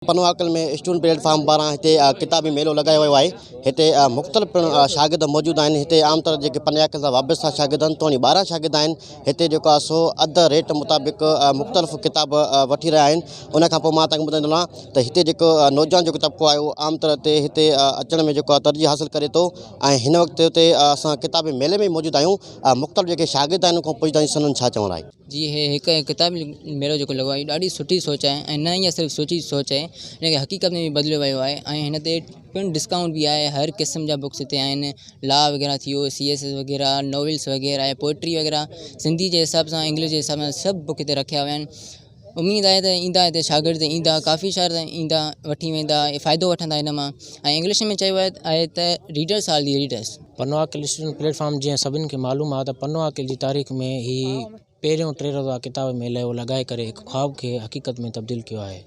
Pano Aqil ۾ stone plate form پاران هتي ڪتابي ميلو لڳايو ويو آهي هتي مختلف پڻ شاگرد موجود آهن هتي عام طرح جيڪي پنوعاقل سان وابسته شاگرد آهن توڻي ٻارهن شاگرد آهن هتي جيڪو آهي سو اڌ ريٽ مطابق مختلف ڪتاب وٺي رهيا آهن ان کان پوء مان تهانکي ٻڌائيندو هلان ته هتي جيڪو نوجوان جيڪو طبقو آهي اهو عام طرح تي هتي اچڻ ۾ جيڪو آهي ترجيح حاصل ڪري ٿو ۽ هن وقت هتي اسان ڪتابي ميلي ۾ موجود آهيون مختلف جيڪي شاگرد آهن ان کان پڇنداسين سندن ڇا چوڻ آهي. جي هي هڪ ڪتابي ميلو جيڪو لڳو آهي ڏاڍي سٺي سوچ آهي ۽ نه اها صرف سوچي سوچ آهي هن کي حقيقت ۾ به بدليو ويو آهي ۽ هن تي پڻ ڊسڪائونٽ به آهي هر قسم جا بڪس هتي آهن لا وغيره ٿي ويو سي ايس ايس وغيره ناولس وغيره ۽ پوئٽري وغيره سنڌي جي حساب سان انگلش جي حساب سان سڀ بڪ هتي رکيا ويا آهن اميد آهي ته ايندا هتي شاگرد ايندا ڪافي شاگرد ايندا وٺي ويندا فائدو وٺندا هن مان ۽ انگلش ۾ چيو ويو آهي ته readers are the leaders. Pano Aqil student platform جيئن سڀني کي معلوم آهي ته پنوعاقل جي تاريخ ۾ هي پهريون ٽي روزا ڪتاب ميلو لڳائي ڪري هڪ خواب کي حقيقت ۾ تبديل ڪيو آهي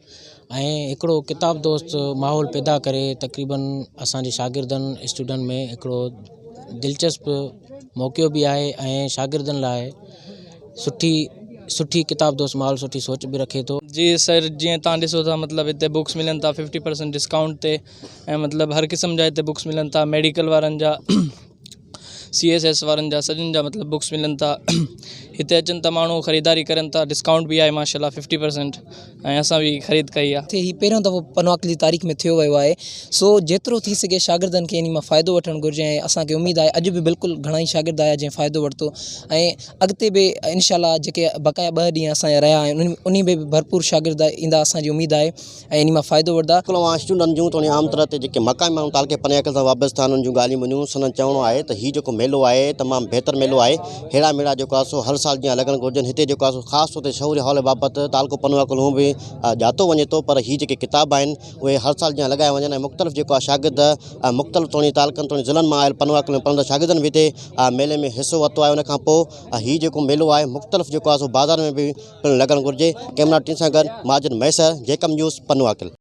۽ هڪڙو ڪتاب دوست ماحول پيدا ڪري تقريبن اسانجي شاگردن اسٽوڊنٽ ۾ هڪڙو دلچسپ موقعو به آهي ۽ شاگردن لاء سٺي سٺي ڪتاب دوست ماحول سٺي سوچ به رکي ٿو. جي سر جيئن تان ڏسو ٿا مطلب هتي بڪس ملن ٿا ففٽي پرسنٽ ڊسڪائونٽ تي ۽ مطلب هر قسم جا هتي بڪس ملن ٿا ميڊيڪل وارن جا سي ايس ايس وارن جا سڄن جا مطلب بڪس ملن ٿا هتي اچن ٿا ماڻهو خريداري ڪرن ٿا ڊسڪائونٽ به آهي ماشاء الله ففٽي پرسنٽ ۽ اسان به خريد ڪئي آهي. هي پهريون دفعو پنوعاقل جي تاريخ ۾ ٿيو ويو آهي سو جيترو ٿي سگهي شاگردن کي انهي مان فائدو وٺڻ گهرجي ۽ اسان کي اميد آهي اڄ به بلڪل گهڻا ئي شاگرد آيا جنهن فائدو ورتو ۽ اڳتي به انشاء الله جيڪي بقايا ٻه ڏينهن اسان جا رهيا آهن انهي ۾ به ڀرپور شاگرد ايندا اسان جي اميد آهي ۽ انهي مان فائدو وٺندا. اوهان اسٽوڊنٽن جون توڻي عام طرح تي جيڪي مقامي ماڻهو تعلقي پنياڪل سان وابسته آهن انهن جون ڳالهيون ٻڌيون سندن چوڻو آهي ته هي جيڪو ميلو آهي تمام بهتر ميلو آهي ههڙا ميڙا جيڪو آهي سو هر سال جيان لڳڻ گهرجن هتي جيڪو آهي سو خاص طور تي شعوري حوالي بابت تعلقو پنوعاقل هونء به ڄاتو وڃي ٿو پر هي جيڪي ڪتاب آهن اهي هر سال جيان لڳايا وڃن ۽ مختلف جيڪو آهي شاگرد مختلف توڻي تعلقن توڻي ضلعن مان آيل پنوعاقل ۾ پڙهندڙ شاگردن به هتي ميلي ۾ حصو ورتو آهي ان کان پوء هي جيڪو ميلو آهي مختلف جيڪو آهي سو بازار ۾ به پڻ لڳڻ گهرجي ڪئميرا ٽيم سان گڏ ماجد مهيسر جيڪب نيوز پنوعاقل.